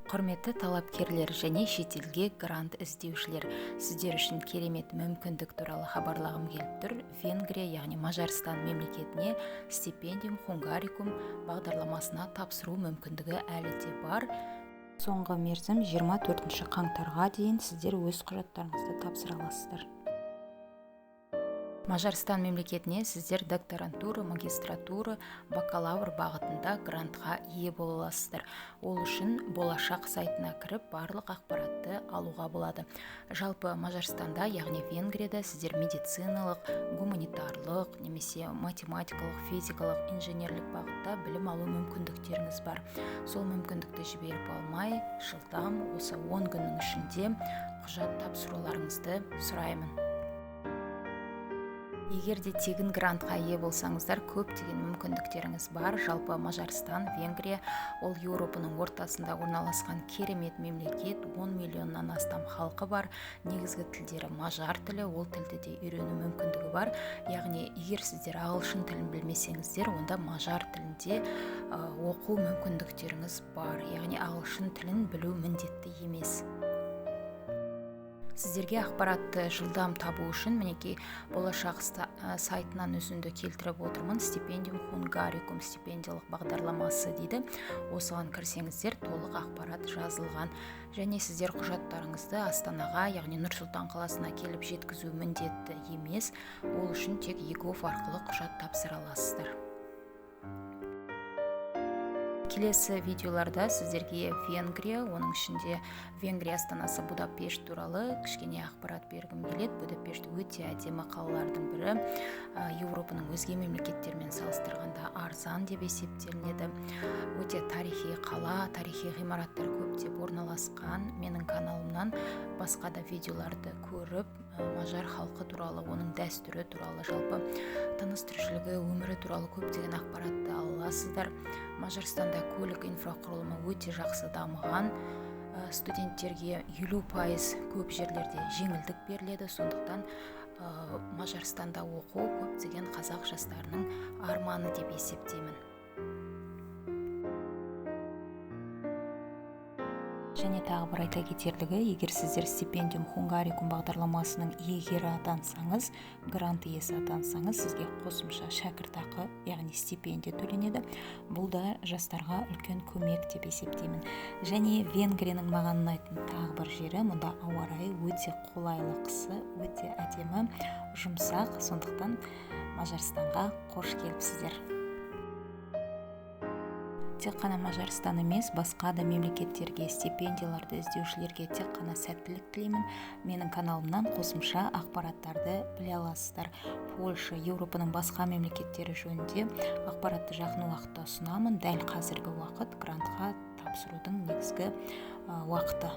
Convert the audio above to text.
Құрметті талапкерлер және шетелге грант іздеушілер, сіздер үшін керемет мүмкіндік туралы хабарлағым келіп тұр. Венгрия, яғни Мажарстан мемлекетіне Stipendium Hungaricum бағдарламасына тапсыру мүмкіндігі әлі де бар. Соңғы мерзім 24 қаңтарға дейін сіздер өз құжаттарыңызды тапсыра аласыздар. Мажарстан мемлекетіне сіздер докторантура, магистратура, бакалавр бағытында грантқа ие бола аласыздар. Ол үшін Болашақ сайтына кіріп, барлық ақпаратты алуға болады. Жалпы Мажарстанда, яғни Венгрияда сіздер медициналық, гуманитарлық немесе математикалық, физикалық, инженерлік бағытта білім алу мүмкіндіктеріңіз бар. Сол мүмкіндікті жіберіп алмай, жылдам осы 10 күннің ішінде құжат тапсыруларыңызды сұраймын. Егер де тегін грантқа ие болсаңыздар, көптеген мүмкіндіктеріңіз бар. Жалпы Мажарстан, Венгрия ол Еуропаның ортасында орналасқан керемет мемлекет, 10 миллионнан астам халқы бар. Негізгі тілдері мажар тілі, ол тілді де үйрену мүмкіндігі бар. Яғни егер сіздер ағылшын тілін білмесеңіздер, онда мажар тілінде оқу мүмкіндіктеріңіз бар. Яғни ағылшын тілін білу міндетті емес. Сіздерге ақпаратты жылдам табу үшін мінекей Болашақ сайтынан үзінді келтіріп отырмын. Stipendium Hungaricum стипендиялық бағдарламасы дейді. Осыған кірсеңіздер, толық ақпарат жазылған. Және сіздер құжаттарыңызды Астанаға, яғни Нұр-Сұлтан қаласына келіп жеткізу міндетті емес. Ол үшін тек eGov арқылы құжат тапсыра аласыздар. Келесі видеоларда сіздерге Венгрия, оның ішінде Венгрия астанасы Будапешт туралы кішкене ақпарат бергім келеді. Будапешт өте әдемі қалалардың бірі. Еуропаның өзге мемлекеттермен салыстырғанда арзан деп есептелінеді. Өте тарихи қала, тарихи ғимараттар көптеп орналасқан. Менің каналымнан басқа да видеоларды көріп, мажар халқы туралы, оның дәстүрі туралы, жалпы тыныс тіршілігі, өмірі туралы көптеген ақпаратты ала аласыздар. Мажарстанда көлік инфрақұрылымы өте жақсы дамыған. Студенттерге 50% көп жерлерде жеңілдік беріледі. Сондықтан Мажарстанда оқу көптеген қазақ жастарының арманы деп есептеймін. Және тағы бір айта кетерлігі, егер сіздер Stipendium Hungaricum бағдарламасының иегері атансаңыз, грант иесі атансаңыз, сізге қосымша шәкіртақы, яғни стипендия төленеді. Бұл да жастарға үлкен көмек деп есептеймін. Және Венгрияның маған ұнайтын тағы бір жері, мұнда ауа райы өте қолайлы, қысы өте әдемі, жұмсақ. Сондықтан Мажарстанға қош келіпсіздер. Тек қана Мажарстан емес, басқа да мемлекеттерге стипендияларды іздеушілерге тек қана сәттілік тілеймін. Менің каналымнан қосымша ақпараттарды біле аласыздар. Польша, Еуропаның басқа мемлекеттері жөнінде ақпаратты жақын уақытта ұсынамын. Дәл қазіргі уақыт грантқа тапсырудың негізгі уақыты.